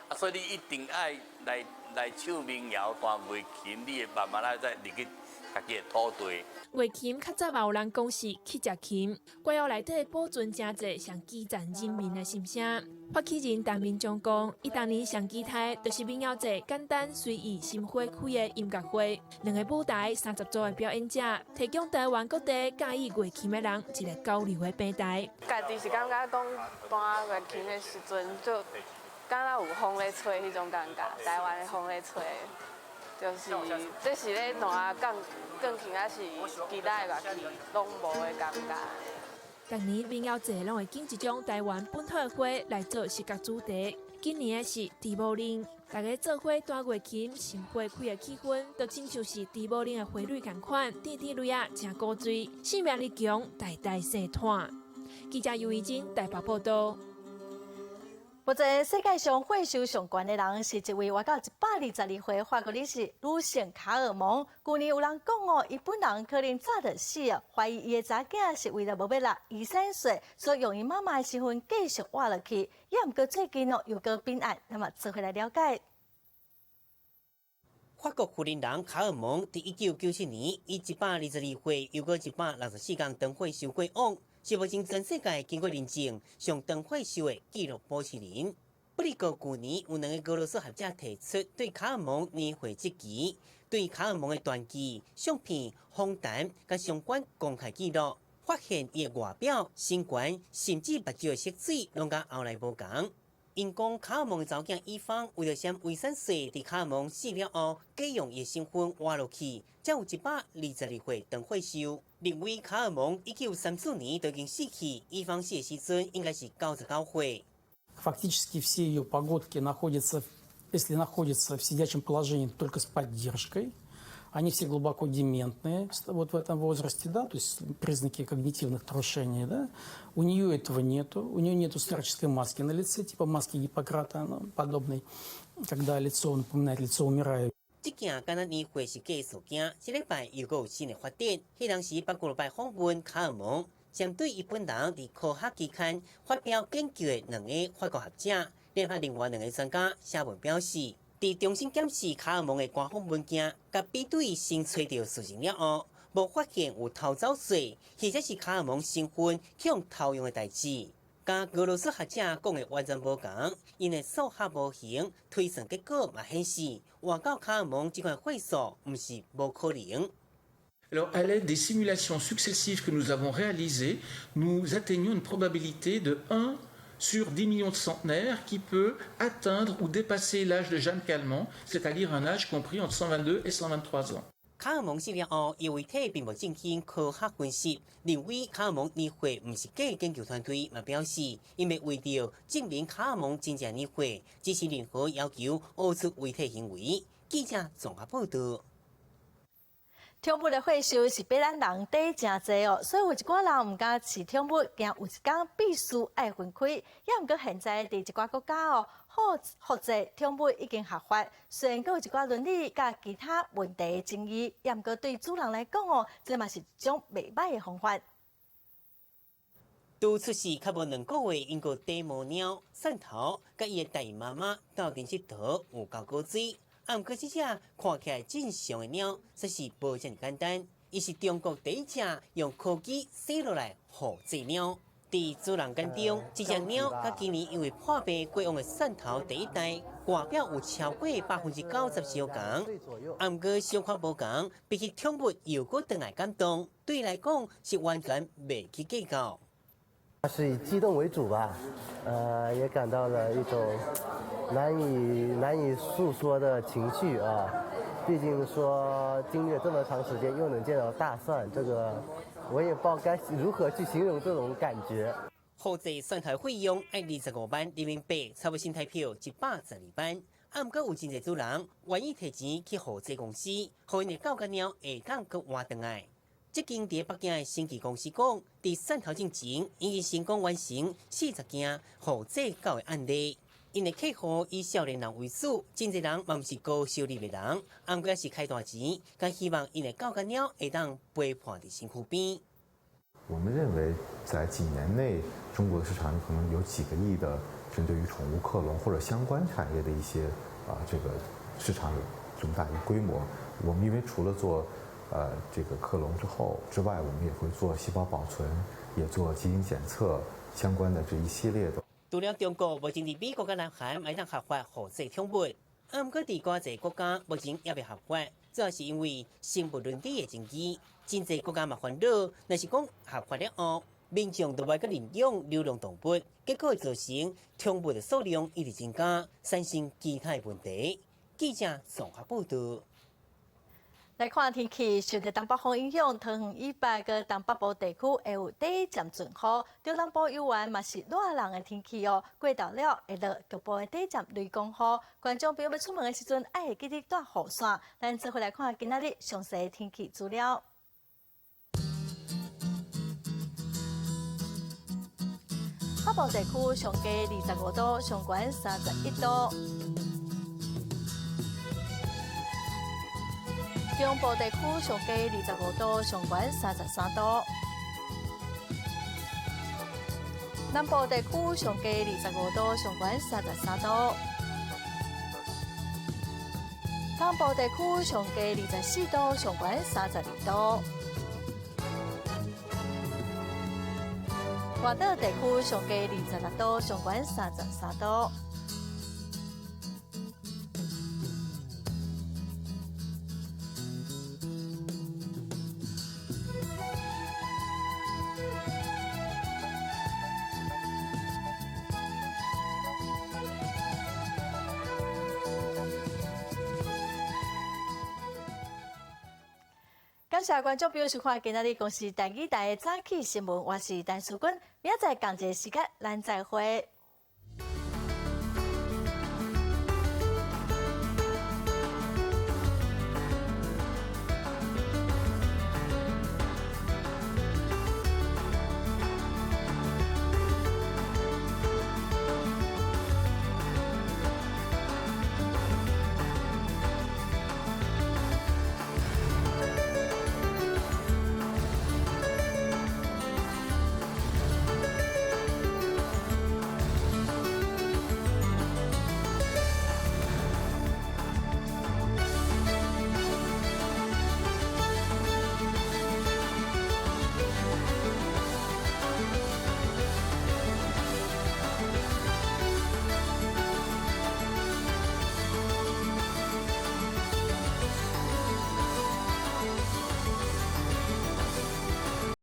啊，所以你一定愛來來唱民謠、彈月琴，你會慢慢仔再入去家己的土地。月琴較早嘛有人講是乞食琴，歌謠內底保存誠濟上基層人民的心聲。發起人陳明章講，伊當年上期待就是民謠祭簡單隨意心花開的音樂會，兩个舞台30組的表演者，提供台灣各地佮意月琴的人一个交流的平台。家己是感覺講彈月琴的時陣，就敢若有風咧吹彼種感覺，台灣的風咧吹，就是這是咧彈鋼鋼琴抑是其他的樂器攏無的感覺。逐年民謠祭攏會揀一種台灣本土的花來做視覺主題，今年的是豬母奶，大家做伙彈月琴，心花開的氣氛，就親像是豬母奶的花蕊仝款，甜甜蕊仔誠古錐，生命力強，代代相傳。記者尤怡珍台北報導。目前世界上歲數上懸的人是一位活到122歲法國女士女性卡爾蒙。舊年有人講哦，伊本人可能早就死啊，懷疑伊的查囝是為了無欲納遺產稅，所以用伊媽媽的身份繼續活落去。也毋過最近哦，又閣變案，那麼做伙來了解。法國婦人人卡爾蒙佇1997年以122歲，又閣164工長歲壽過往，是目前全世界經過認證上長歲壽的紀錄保持人。不過舊年有兩个俄羅斯學者提出對卡爾蒙年歲質疑，對卡爾蒙的傳記、相片、訪談佮相關公開記錄，發現伊的外表、身懸，甚至目睭的色水，攏佮後來無仝。𪜶講卡爾蒙的查某囝伊方為著省遺產稅，佇卡爾蒙死了後，假用伊的身份活落去，才有122歲長歲壽。認為卡爾蒙1934年就已經死去，伊方死的時陣應該是99歲。 Фактически все ее погодки находятся, если находятся в сидячем положении, только с поддержкой. Они все глубоко дементные вот в этом возрасте, да, то есть признаки когнитивных нарушений, да. У нее этого нету, у нее нету старческой маски на лице, типа маски Гиппократа, ну, подобной, когда лицо напоминает лицо умирающего. 這件敢若年歲是假事件，這禮拜又閣有新的發展。彼當時北國拜訪問卡爾蒙，針對伊本人佇科學期刊發表研究的兩個法國學者，聯合另外兩个專家寫文表示，佇重新檢視卡爾蒙的官方文件，佮比對新揣著事實了後，無發現有偷走稅，或者是卡爾蒙身份去予偷用的代誌。佮俄羅斯學者講的完全無仝，𪜶的數學模型推算結果嘛顯示，活到卡爾蒙這款歲數毋是無可能。 Alors, à l'aide des simulations successives que nous avons réalisées, nous atteignons une probabilité de 1 sur 10 millions de centenaires qui peut atteindre ou dépasser l'âge de Jeanne Calment, c'est-à-dire un âge compris entre 122 et 123 ans. 卡爾蒙死了後，伊遺體並無進行科學分析，認為卡爾蒙年歲毋是假。研究團隊嘛表示，𪜶欲為著證明卡爾蒙真正年歲，支持任何要求挖出遺體行為。記者綜合報導。寵物的歲數是比咱人短誠濟哦，所以有一寡人毋敢飼寵物，驚有一工必須愛分開。也毋過現在佇一寡國家哦，複製寵物已經合法，雖然閣有一寡倫理佮其他問題的爭議，也毋過對主人來講哦，這嘛是一種袂䆀的方法。拄出世較無2個月，英國短毛貓蒜頭，佮伊的代媽媽鬥陣𨑨迌，有夠古錐。啊，毋過這隻看起來正常的貓，卻是無遮爾簡單。伊是中國第一隻用科技生落來複製貓。佇主人眼中，這隻貓佮今年因為破病過往的蒜頭第一代，外表有超過90%相仝。啊，毋過小可無仝，比起寵物又閣轉來感動，對伊來講是完全袂去計較。是以激動為主吧，也感到了一種難以訴說的情緒啊。畢竟說經歷了這麼長時間，又能見到大蒜，這個我也不知道該如何去形容這種感覺。複製蒜頭費用愛25萬人民幣，差不多新台票112萬。啊，毋過有真濟主人願意提錢去複製公司，予𪜶的狗佮貓會當閣活轉來。這間佇北京的生技公司講，佇蒜頭進前已經成功完成40件複製狗的案例。𪜶的客戶以少年人為主，真濟人嘛毋是高收入的人，啊，毋過是開大錢，佮希望𪜶的狗佮貓會當陪伴佇身軀邊。我們認為，在幾年內，中國的市場可能有幾個億的針對於寵物克隆或者相關產業的一些這個市場有這麼大一個規模。我們因為除了做这个克隆之后之外，我們也會做細胞保存，也做基因檢測相關的這一系列的。除了中國，目前佇美國佮南韓會當合法予製寵物，啊，毋過佇閣濟國家目前猶未合法，主要是因為生物倫理的爭議。真濟國家嘛煩惱，若是講合法了後，民眾就愛閣認養流浪動物，結果會造成寵物的數量一直增加，產生其他的問題。記者綜合報導。來看天氣，受著東北風影響，桃園以北佮東北部地區會有短暫陣雨，中南部猶原嘛是熱人的天氣哦。過晝了會落局部的短暫雷公雨，觀眾朋友欲出門的時陣，愛會記得帶雨傘。咱做伙來看今仔日詳細的天氣資料。北部地區上低25度，上懸31度。中部地區上低25度，上懸33度。南部地區上低25度，上懸33度。東部地區上低24度，上懸32度。外島地區上低26度，上懸33度。感謝觀眾朋友收看今仔日公視台語台的早起新聞，我是陳淑君，明仔載仝一个時間，咱再會。